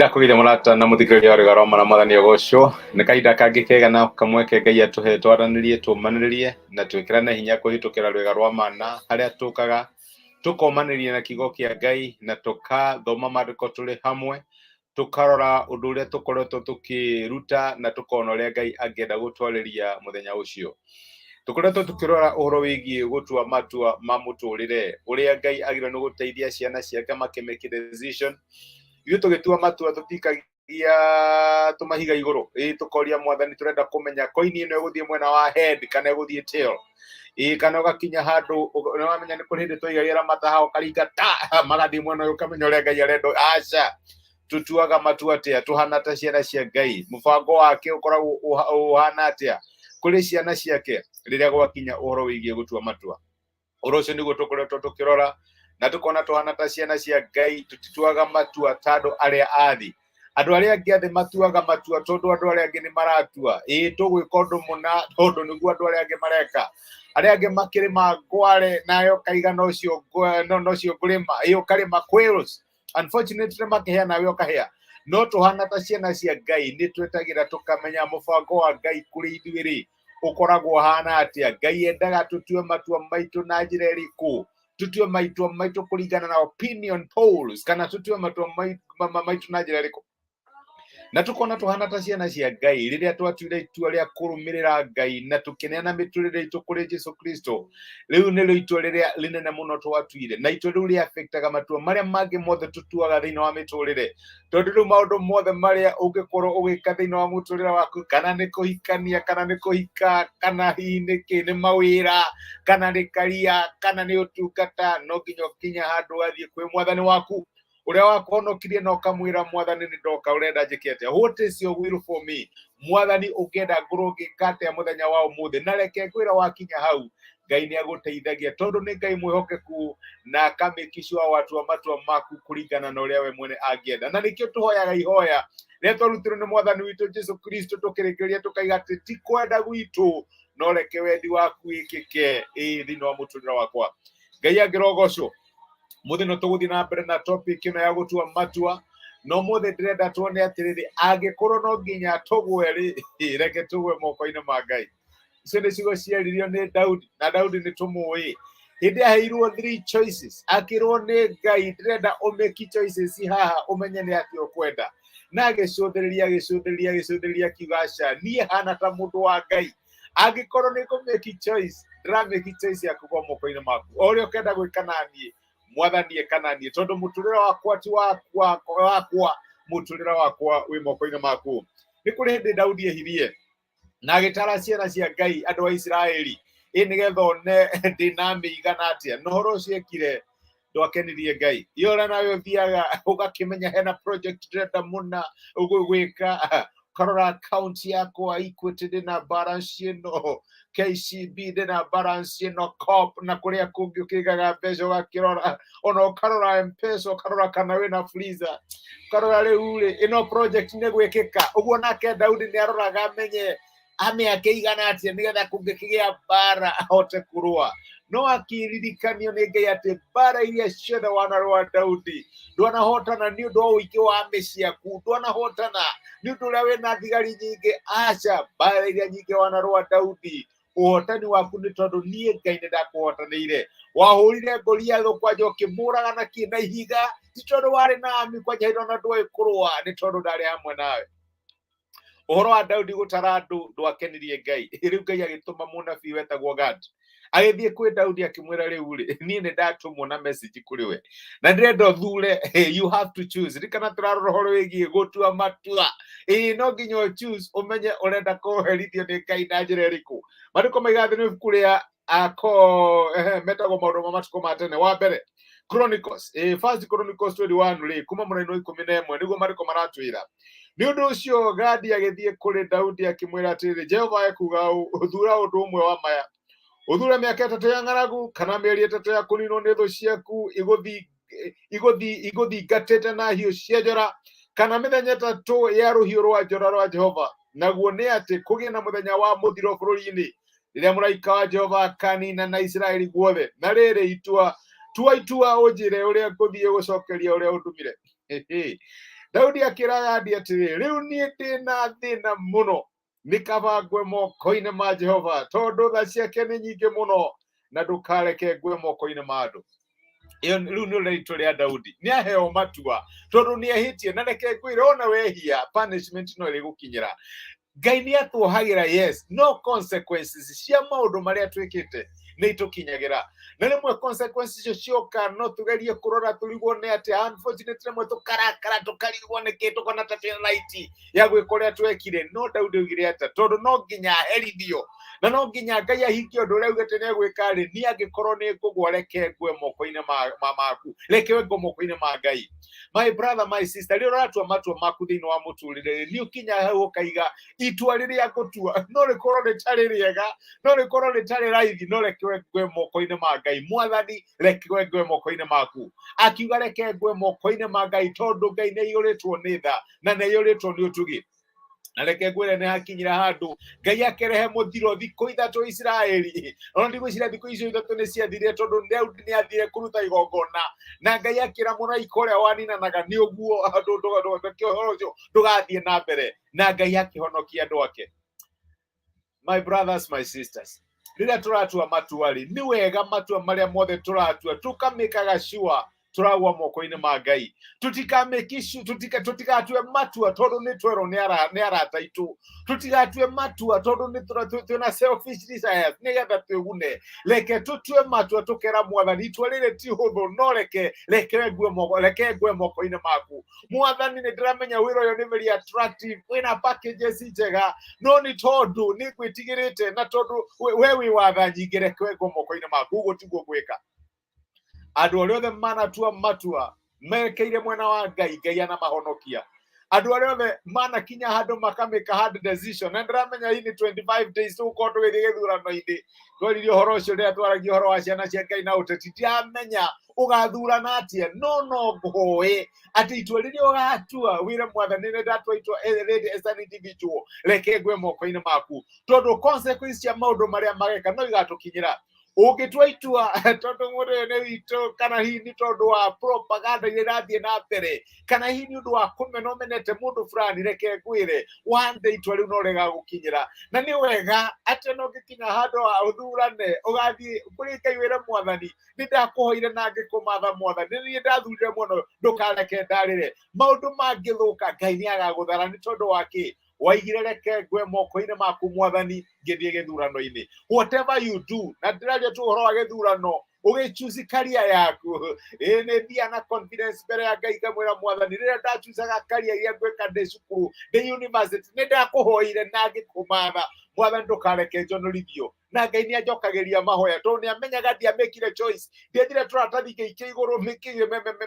Nĩndakũgeithia mũrata na mũthikĩrĩria wa rũgano rwa Mwana Mwathani ũgocwo. Nĩ kahinda kangĩ kega na kamweke Ngai atũhe twaranĩrie, tũmanĩrĩrie na twĩkĩrane hinya kũhĩtũkĩra rwĩga rwa mana harĩa tũkaga tũkomanĩria na kiugo kĩa Ngai na tũkathoma maandĩko tũrĩ hamwe, tũkarora ũndũ ũrĩa tũkoretwo tũkĩruta na tũkona ũrĩa Ngai angĩenda gũtwarĩria mũthenya ũcio. Tũkoretwo tũkĩrora ũhoro wĩgiĩ gũtua matua ma mũtũrĩre, ũrĩa Ngai agĩrĩirwo nĩ gũteithia ciana ciake makĩ make decision. Ithuĩ tũgĩtua matua tũtikagia tũmahiga igũrũ, ĩ tũkoria Mwathani tũrenda kũmenya koini ĩno ĩgũthiĩ mwena wa head kana ĩgũthiĩ tail. Ĩ kana ũgakinya handũ nĩwamenya nĩ kũrĩ hĩndĩ twaigagĩra mataha ũkaringa ta magathiĩ mwena ũyũ ũkamenya ũrĩa Ngai arenda. Aca, tutuaga matua atĩa? Tũhana ta ciana cia Ngai, mũbango wake ũkoragwo ũhana atĩa kũrĩ ciana ciake rĩrĩa gwakinya ũhoro wĩgiĩ gũtua matua? Ũhoro ũcio nĩguo tũkoretwo tũkĩrora na tũkona tũhana ta ciana cia Ngai, tũtituaga matua ta andũ arĩa athi. Andũ arĩa angĩ athĩ matuaga matua tondũ andũ arĩa angĩ nĩ maratua. Ĩĩ tũgwĩka ũndũ mũna tondũ nĩguo andũ arĩa angĩ mareka. Arĩa angĩ makĩrĩma ngware nawe ũkaiga nocio ngũrĩma. Ĩĩ ũkarĩma quails. Unfortunately makĩhĩa nawe ũkahĩa. No tũhana ta ciana cia Ngai nĩ twetagĩra tũkamenya mũbango wa Ngai kũrĩ ithuĩ rĩ ũkoragwo ũhana atĩa. Ngai endaga tũtue matua maitũ na njĩra ĩrĩkũ? Tũtue matua maitũ kũringana na opinion polls kana tũtue matua maitũ na njĩra ĩrĩkũ? Na tũkona tũhana ta ciana cia Ngai rĩrĩa twatuire itua rĩa kũrũmĩrĩra Ngai na tũkĩneana mĩtũrĩre itũ kũrĩ Jesu Kristo. Rĩu nĩrĩo itua rĩrĩa rĩnene mũno twatuire, na itua rĩu rĩafektaga matua marĩa mangĩ mothe tũtuaga thĩinĩ wa mĩtũrĩre, tondũ rĩu maũndũ mothe marĩa ũngĩkorwo ũgĩka thĩinĩ wa mũtũrĩre waku, kana nĩ kũhikania, kana nĩ kũhika, kana hihi nĩ kĩ, nĩ mawĩra, kana nĩ karia, kana nĩ ũtungata, no nginya ũkinye handũ ũgathiĩ kwĩ Mwathani waku ũrĩa wakũhonokirie na ũkamwĩra, Mwathani, nĩ ndoka, ũrenda njĩke atĩa? What is your will for me? Mwathani, ũngĩenda ngorwo ngĩka atĩa mũthenya wa ũmũthĩ? Na reke ngwĩra, wakinya hau Ngai nĩ agũteithagia tondũ nĩ Ngai mwĩhokeku na akamĩkicua watua matua maku kũringana na ũrĩa we mwene angĩenda. Na nĩkĩo tũhoyaga ihoya rĩrĩa twarutirwo nĩ Mwathani witũ Jesu Kristo, tũkĩrĩkĩrĩria tũkaiga atĩ ti kwenda gwitũ no reke wendi waku wĩkĩke ĩ thĩinĩ wa mũtũrĩre wakwa. Ngai angĩrogocwo. Mũthĩ no tũgũthiĩ na mbere na topic ĩno ya gũtua matua, no mũthĩ ndĩrenda tuone atĩrĩrĩ, angĩkorwo no nginya tũgwe rĩ, reke tũgwe moko-inĩ ma Ngai. Icio nĩ ciugo ciaririo nĩ Daudi, na Daudi nĩ tũmũĩ. Hĩndĩ aheirwo three choices, akĩrwo nĩ Ngai, ndĩrenda ũmĩki choices haha ũmenye nĩ atĩa ũkwenda. Na agĩcũthĩrĩria, agĩcũthĩrĩria, agĩcũthĩrĩria, akiuga aca, niĩ hana ta mũndũ wa Ngai, angĩkorwo nĩ ngũmĩki choice, ndĩramĩki choice ya kũgwa moko-inĩ maku. O ũrĩa ũkenda gwĩka naniĩ, Mwathani, ĩka naniĩ, tondũ mũtũrĩre wakwa ti wakwa wakwa, mũtũrĩre wakwa wĩ moko-inĩ maku. Nĩ kũrĩ hĩndĩ Daudi ehirie na agĩtara ciana cia Ngai, andũ a Isiraeli, ĩ nĩgetha one ndĩna mĩigana atĩa. Na ũhoro ũcio ekire ndwakenirie Ngai. Iyo ũrĩa nawe ũthiaga ũgakĩmenya hena project ndĩrenda mũna gwĩka, ũkarora account yakwa Equity ndĩna balance ĩno, KCB ndĩna balance ĩno, Co-op na kũrĩa kũngĩ ũkĩigaga mbeca ũgakĩrora, ona ũkarora M-Pesa, ũkarora kana wĩna freezer, ũkarora rĩu rĩ ĩno project nĩ gwĩkĩka ũguo. Nake Daudi nĩ aroraga amenye amĩake igana atĩa nĩgetha kũngĩkĩgĩa mbara ahote kũrũa. No akĩririkanio nĩ Ngai atĩ mbara iria ciothe wanarũa, Daudi, ndwanahotana nĩ ũndũ wa ũingĩ wa army ciaku, ndwanahotana nĩ ũndũ ũrĩa wĩna thigari nyingĩ. Aca, mbara iria nyingĩ wanarũa, Daudi, ũhotani waku nĩ tondũ niĩ Ngai nĩ ndakũhotanĩire. Wahũrire Goliathũ kwanja ũkĩmũraga na kĩ? Na ihiga. Ti tondũ warĩ na army kwanja hĩndĩ ona ndwoĩ kũrũa, nĩ tondũ ndarĩ hamwe nawe. Ũhoro wa Daudi gũtara andũ ndwakenirie Ngai. Rĩu Ngai agĩtũma mũnabii wetagwo Gad agĩthiĩ kwĩ Daudi akĩmwĩra, rĩu rĩ, niĩ nĩ ndatũmwo na message kũrĩ we na ndĩrenda ũthure. You have to choose. Ririkana tũrarora ũhoro wĩgiĩ gũtua matua. Ĩĩ, no nginya ũ choose ũmenye ũrenda kũherithio nĩ Ngai na njĩra ĩrĩkũ. Maandĩko maiga thĩ nĩ ibuku rĩa ako metagwo Maũndũ ma Matukũ ma Tene wa Mbere, Chronicles, First Chronicles 21 rĩ, kuma mũraini wa 11 nĩguo maandĩko maratwĩra. Nĩ ũndũ ũcio Gadi agĩthiĩ kũrĩ Daudi akĩmwĩra atĩrĩrĩ, Jehova ekuuga ũũ, thura ũndũ ũmwe wa maya: ũthure mĩaka 3 ya ng'aragu kana mĩeri 3 ya kũninwo nĩ thũ ciaku igũthingatĩte na hiũ cia njora, kana mĩthenya 3 ya rũhiũ rwa njora rwa Jehova, naguo nĩ atĩ kũgĩe na mũthenya wa mũthiro bũrũri-inĩ rĩrĩa mũraika wa Jehova akanina na Isiraeli guothe. Na rĩrĩ, itua tua itua ũnjĩre ũrĩa ngũthiĩ gũcokeria ũrĩa ũndũmire. Daudi akĩra Gadi atĩrĩ, rĩu niĩ ndĩ na thĩna mũno, nĩ kaba ngwe moko-inĩ ma Jehova, tondũ tha ciake nĩ nyingĩ mũno, na ndũkareke ngwe moko-inĩ ma andũ. Ĩyo rĩu nĩ rĩtwa rĩa Daudi, nĩ aheo matua tondũ nĩ ehĩtie. Na reke ngwĩre, ona wehia punishment no ĩrĩgũkinyĩra. Ngai nĩ atuohagĩra, yes, no consequences cia maũndũ marĩa twĩkĩte nĩ itũkinyagĩra, na rĩmwe consequences icio cioka no tũgerie kũrora tũrigwo nĩ atĩa. Unfortunately, rĩmwe tũkarakara, tũkarigwo nĩkĩ, tũkona ta twĩna right ya gwĩka ũrĩa twekire. No Daudi oigire atĩa? Tondũ no nginya aherithio na no nginya Ngai ahingie ũndũ ũrĩa augĩte nĩ egwĩka rĩ, niĩ angĩkorwo nĩ ngũgwa, reke ngwe moko-inĩ maku, reke ngwe moko-inĩ ma Ngai. My brother, my sister, rĩrĩa ũratua matua maku thĩinĩ wa mũtũrĩre rĩ, nĩ ũkinya hau ũkaiga itua rĩrĩa ngũtua no rĩkorwo rĩtarĩ rĩega, no rĩkorwo rĩtarĩ raithi, no reke ngwe moko-inĩ ma Ngai. Mwathani, reke ngwe moko-inĩ maku. Akiuga reke ngwe moko-inĩ ma Ngai, tondũ Ngai nĩ aiyũrĩtwo nĩ tha na nĩ aiyũrĩtwo nĩ ũtugi. Na reke ngwĩre, nĩ hakinyire handũ Ngai akĩrehe mũthiro thikũ 3 Isiraeli. Ona ndigwĩciria thikũ icio 3 nĩ ciathirire, tondũ Daudi nĩ athire kũruta igongona na Ngai akĩra mũraika ũrĩa waninanaga nĩ ũguo ũhoro ũcio ndũgathiĩ na mbere, na Ngai akĩhonokia andũ ake. My brothers, my sisters, rĩrĩa tũratua matua rĩ, nĩ wega matua marĩa mothe tũratua tũkamĩkaga sure tũragwa moko-inĩ ma Ngai. Tũtigatue matua tondũ nĩ twerwo nĩ arata aitũ, tũtigatue matua tondũ nĩ twĩna selfish desires nĩgetha twĩgune. Reke tũtue matua tũkera Mwathani, itua rĩrĩ ti hũthũ, no reke ngwe moko-inĩ maku. Mwathani, nĩ ndĩramenya wĩra ũyũ nĩ very attractive, wĩna packages njega, no nĩ tondũ nĩ ngwĩtigĩrĩte na tondũ we wĩ watha nyingĩ, reke ngwe moko-inĩ maku. Ũguo tiguo gwĩka. Andũ arĩa othe manatua matua merekeire mwena wa Ngai, Ngai anamahonokia. Andũ arĩa othe manakinya handũ makamĩka hard decision, na ndĩramenya hii nĩ 25 days tũgũkorwo tũgĩthiĩ gĩthurano-inĩ. Twaririe ũhoro ũcio rĩrĩa twaragia ũhoro wa ciana cia Ngai na ũteti. Ndiramenya ũgathurana atĩa, no ngũhoe atĩ itua rĩrĩa ũgatua, wĩre Mwathani, nĩ ndatua itua rĩrĩ as an individual, reke ngwe moko-inĩ maku, tondũ consequence cia maũndũ marĩa mageka no igatũkinyĩra. Ũngĩtua itua tondũ mũndũ ũyũ nĩ witũ, kana hihi nĩ tondũ wa propaganda iria irathiĩ na mbere, kana hihi nĩ ũndũ wa kũmena ũmenete mũndũ fulani, reke ngwĩre, one day itua rĩu no rĩgagũkinyĩra. Na nĩ wega atĩ ona ũngĩkinya handũ ha ũthurane, ũgathiĩ kũrĩ Ngai wĩre Mwathani, nĩ ndakũhoire na ngĩkũmatha. Mwathani, nĩ niĩ ndathurire mũno, ndũkareke ndarĩre. Maũndũ mangĩthũka, Ngai nĩ agagũthara. Nĩ tondũ wa kĩ? Waigire reke ngwe moko-inĩ maku, Mwathani, ngĩthiĩ gĩthurano-inĩ. Whatever you do, na ndĩraria tu ũhoro wa gĩthurano, ũgĩchuzi career yaku, ĩ nĩ thia na confidence mbere ya Ngai ngamwĩra Mwathani, rĩrĩa ndachuzaga career iria ngwĩka ndĩ cukuru, ndĩ university, nĩ ndakũhoire na ngĩkũmatha. Mwathani, ndũkareke njonorithio. Na Ngai nĩ anjokagĩria mahoya, tondũ nĩ amenyaga ndiamĩkire choice, ndiethire tũratathi ngĩikia igũrũ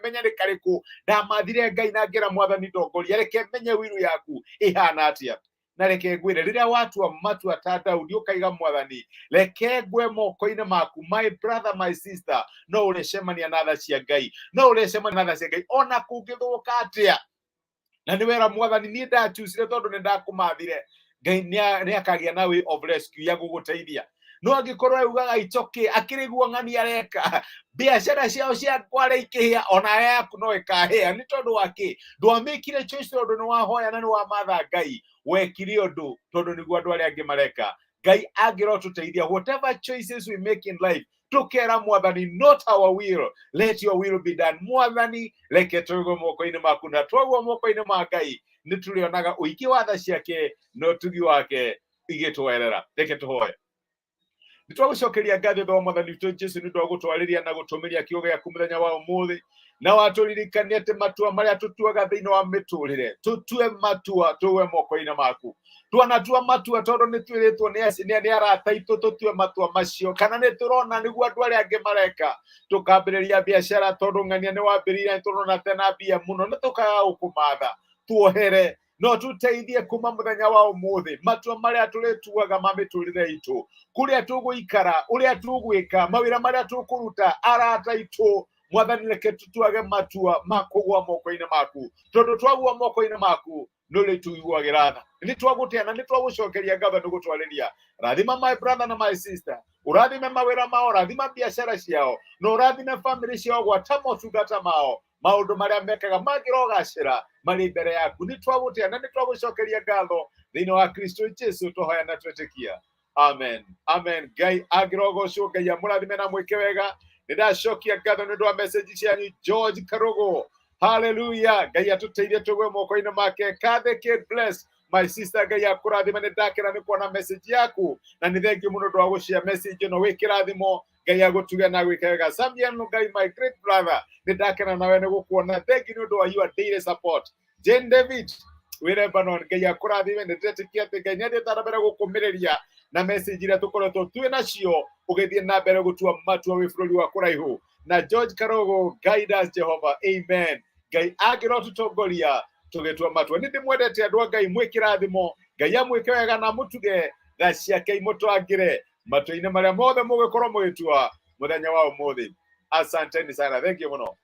menya nĩ karĩkũ. Ndamathire Ngai na ngĩra Mwathani, ndongoria, reke menye wiru yaku ĩhana atĩa. Na reke ngwĩre, rĩrĩa watua matua ta Daudi, ũkaiga Mwathani, reke ngwe moko-inĩ maku, my brother, my sister, no ũrecemania na tha cia Ngai, no ũrecemania na tha cia Ngai ona kũngĩthũka atĩa. Na nĩ wera Mwathani, niĩ ndachucire tondũ nĩ ndakũmathire, Ngai nĩ akagĩa na way of rescue ya gũgũteithia. No angĩkorwo augaga icoke akĩrĩguo ng'ani areka biacara ciao cia kware ikĩhĩa, ona yaku no ĩkahĩa. Nĩ tondũ wa kĩ? Ndwamĩkire choice tondũ nĩ wahoya na nĩ wamatha Ngai. Wekire ũndũ tondũ nĩguo andũ arĩa angĩ mareka. Ngai angĩrotũteithia, whatever choices we make in life, tukera Mwathani, not our will, let your will be done. Mwathani, reke tũigwe moko-inĩ maku. Na twagwo moko-inĩ ma Ngai, nĩ tũrĩonaga ũingĩ wa tha ciake na ũtugi wake igĩtwerera. Reke tũhoe. Nĩ twagũcokeria ngatho thutha wa Mwathani witũ Jesu nĩ ũndũ wa gũtwarĩria na gũtũmĩria kiugo gĩaku mũthenya wa ũmũthĩ, na watũririkania atĩ matua marĩa tũtuaga thĩinĩ wa mĩtũrĩre, tũtue matua tũgwe moko-inĩ maku. Twanatua matua tondũ nĩ twĩrĩtwo nĩ arata aitũ tũtue matua macio, kana nĩ tũrona nĩguo andũ arĩa angĩ mareka, tũkambĩrĩria biacara tondũ ng'ania nĩ wambĩrĩria, nĩ tũrona tena mbia mũno, nĩ tũkaga gũkũmatha. Tuohere no tũteithie kuma mũthenya wa ũmũthĩ, matua marĩa tũrĩtuaga ma mĩtũrĩre itũ, kũrĩa tũgũikara, ũrĩa tũgwĩka, mawĩra marĩa tũkũruta, arata aitũ, Mwathani, reke tũtuage matua ma kũgũa moko-inĩ maku, tondũ twagũa moko-inĩ maku nĩ ũrĩtũiguagĩra tha. Nĩ twagũtĩa na nĩ twagũcokeria ngatho nĩ gũtwarĩria. Rathima my brother na my sister, ũrathime mawĩra mao, rathima biacara ciao, na ũrathime family ciao, gwata motungata mao. Maũndũ marĩa mekaga mangĩrogacĩra marĩ mbere yaku. Nĩ twagũtĩa na nĩ twagũcokeria ngatho thĩinĩ wa Kristo Jesu, twahoya na twetĩkia, amen, amen. Ngai angĩrogocwo, Ngai amũrathime na mwĩke wega. Nĩ ndacokia ngatho nĩ ũndũ wa message cianyu. George Karugu, haleluya. Ngai atũteithie tũgwe moko-inĩ make. Kathe Kate, bless my sister, Ngai akũrathime. Nĩ ndakena nĩ kuona message yaku na nĩ thengiũ mũno ũndũ wa gũshare message ĩno. Wĩ kĩrathimo, Ngai agũtuge na gwĩka wega. Samuel Ngai, my great brother, nĩ ndakena nawe nĩ gũkuona. Thengiũ nĩ ũndũ wa your daily support. Jane David wĩ Lebanon, Ngai akũrathime. Nĩ ndĩretĩkia atĩ Ngai nĩ athiĩte na mbere gũkũmĩrĩria na message iria tũkoretwo twĩ nacio ũgĩthiĩ na mbere gũtua matua wĩ bũrũri wa kũraihu. Na George Karogo, guide us Jehovah, amen. Ngai angĩrotũtongoria tũgĩtua matua. Nĩ ndĩmwendete andũ a Ngai, mwĩ kĩrathimo. Ngai amwĩke wega na mũtuge, tha ciake imũtwangĩre matua-inĩ marĩa mothe mũgĩkorwo mũgĩtua mũthenya wa ũmũthĩ. Asanteni sana, thank you mũno.